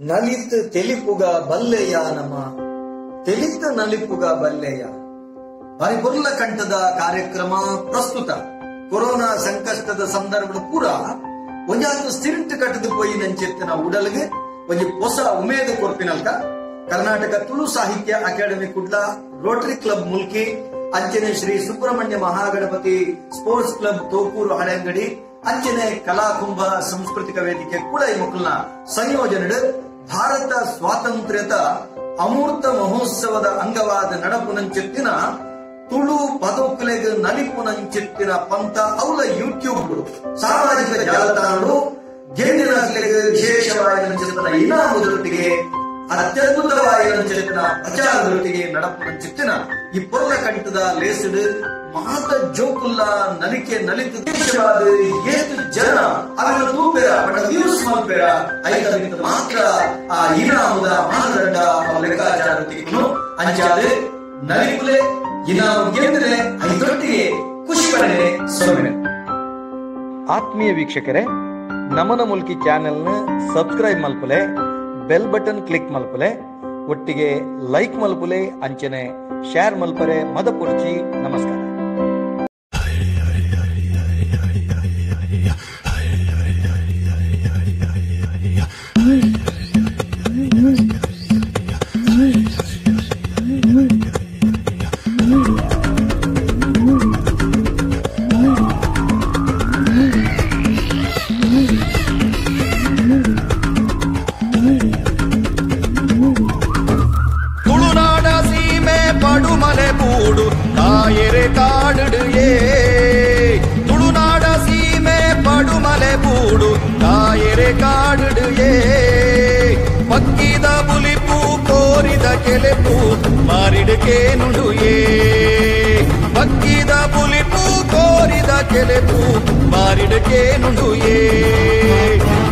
ನಲಿತ್ ತೆಲಿಪುಗ ಬಲ್ಲೆಯ ನಮ ತೆಲಿತ ನಲಿಪುಗ ಬಲ್ಲೆಯ ಬಾರಿ ಕಂಠದ ಕಾರ್ಯಕ್ರಮ ಪ್ರಸ್ತುತ ಕೊರೋನಾ ಸಂಕಷ್ಟದ ಸಂದರ್ಭದ ಪೂರ ಒಂಜಾತು ಸ್ಥಿರಂಟು ಕಟ್ಟದು ಪೋಯಿ ನಂಚೆತ್ತಿನ ಉಡಲ್ಗೆ ಒಂಜಿ ಹೊಸ ಉಮೇದು ಕೊರ್ಪಿನಲ್ಕ Karnataka Tulu Sahitya academy Kudla, rotary club Mulki, ಅಂಚನೆ ಶ್ರೀ ಸುಬ್ರಹ್ಮಣ್ಯ ಮಹಾಗಣಪತಿ ಸ್ಪೋರ್ಟ್ಸ್ ಕ್ಲಬ್ ತೋಕೂರು ಹಳೆಂಗಡಿ, ಅಂಚನೆ ಕಲಾಕುಂಭ ಸಾಂಸ್ಕೃತಿಕ ವೇದಿಕೆ ಕುಳೈ ಮುಕುಲ್ನ ಸಂಯೋಜನೆ ಭಾರತ ಸ್ವಾತಂತ್ರ್ಯದ ಅಮೂರ್ತ ಮಹೋತ್ಸವದ ಅಂಗವಾದ ನಡಪುನಂಚೆತ್ತಿನ ತುಳು ಪದೋಕುಲೆಗ್ ನಲಿಪುನಂಚೆತ್ತಿನ ಪಂತ ಅವಲ ಯೂಟ್ಯೂಬ್ ಸಾಮಾಜಿಕ ಜಾಲತಾಣಗಳು ಗೆಂದಿನ ವಿಶೇಷವಾದ ಇನಾಮುದೊಟ್ಟಿಗೆ ಅತ್ಯದ್ಭುತವಾದ ಪ್ರಚಾರದೊಟ್ಟಿಗೆ ನಡಪುನಂಚೆತ್ತಿನ ಈ ಪೊರ್ಲ ಕಂಠದ ಲೇಸಿಡು ಮಾತ ಜೋಕುಲ್ಲ ನಲಿಕೆ ನಲಿತು ದೇಶವಾದ ಏತು ಜನ ಅವರ ತೂಪೆರ ಬಡ ವ್ಯೂಸ್ ಮಲ್ಪೆರ ಐತ ಮಾತ್ರ ಆ ಇನಾಮುದ ಮಾನದಂಡ ಲೆಕ್ಕಾಚಾರ ಅಂಚಾದ ನಲಿಪುಲೆ ಇನಾಮು ಗೆದ್ದರೆ ಐದೊಟ್ಟಿಗೆ ಖುಷಿ ಪಡೆನೆ ಸೊನ್ನೆ. ಆತ್ಮೀಯ ವೀಕ್ಷಕರೇ, ನಮನ ಮುಲ್ಕಿ ಚಾನೆಲ್ನ ಸಬ್ಸ್ಕ್ರೈಬ್ ಮಲ್ಪುಲೆ, ಬೆಲ್ ಬಟನ್ ಕ್ಲಿಕ್ ಮಲ್ಪುಲೆ, ಒಟ್ಟಿಗೆ ಲೈಕ್ ಮಲ್ಪುಲೆ, ಅಂಚನೆ ಶೇರ್ ಮಲ್ಪರೆ ಮದಪುರ್ಚಿ. ನಮಸ್ಕಾರ. ತುಳುನಾಡ ಸೀಮೆ ಪಡುಮಲೆ ಬೂಡು ಕಾಯರೆ ಕಾಡುಡು ಏ ಪಕ್ಕಿದ ಬುಲಿಪು ಕೋರಿದ ಕೆಲೆಪು ಮಾರಿಡುಕೇನುಡು ಏ ಪಕ್ಕಿದ ಬುಲಿಪು ಕೋರಿದ ಕೆಲೆಪು ಮಾರಿಡುಕೇನುಡು ಏ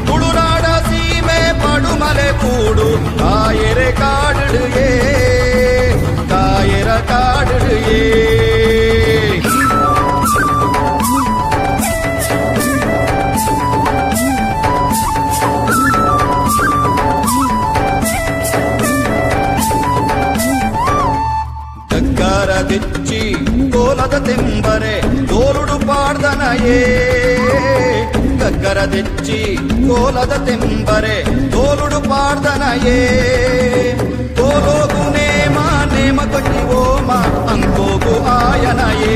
ತುಳುನಾಡ ಸೀಮೆ ಪಡುಮಲೆ ಬೂಡು ಕಾಯರೆ ಕಾಡುಡು ಏ ಕಾಯರ ಕಾಡುಡು ಏ. ತೆಚ್ಚಿ ಕೋಲದ ತೆಂಬರೆ ತೋಲುಡು ಪಾಡ್ದನಯೇ ಗಗ್ಗರ ತೆಚ್ಚಿ ಕೋಲದ ತೆಂಬರೆ ತೋಲುಡು ಪಾಡ್ದನಯೇ ಕೋಲೋಗು ನೇಮ ನೇಮ ಕೊಟ್ಟಿ ಓಮ ಅಂಕೋಗು ಆಯನಯೇ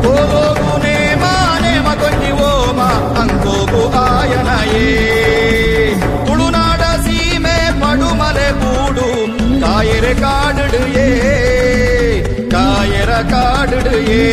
ಕೋಲೋಗು ನೇಮ ನೇಮ ಕೊಟ್ಟಿ ಓಮ ಅಂಕೋಗು ಆಯನಯೇ ತುಳುನಾಡ ಸೀಮೆ ಪಡುಮಲೆ ಬೂಡು ಕಾಯರೆ ಕಾಡುಡು ಏ ಕಾಯರ ಕಾಡುಡು ಏ.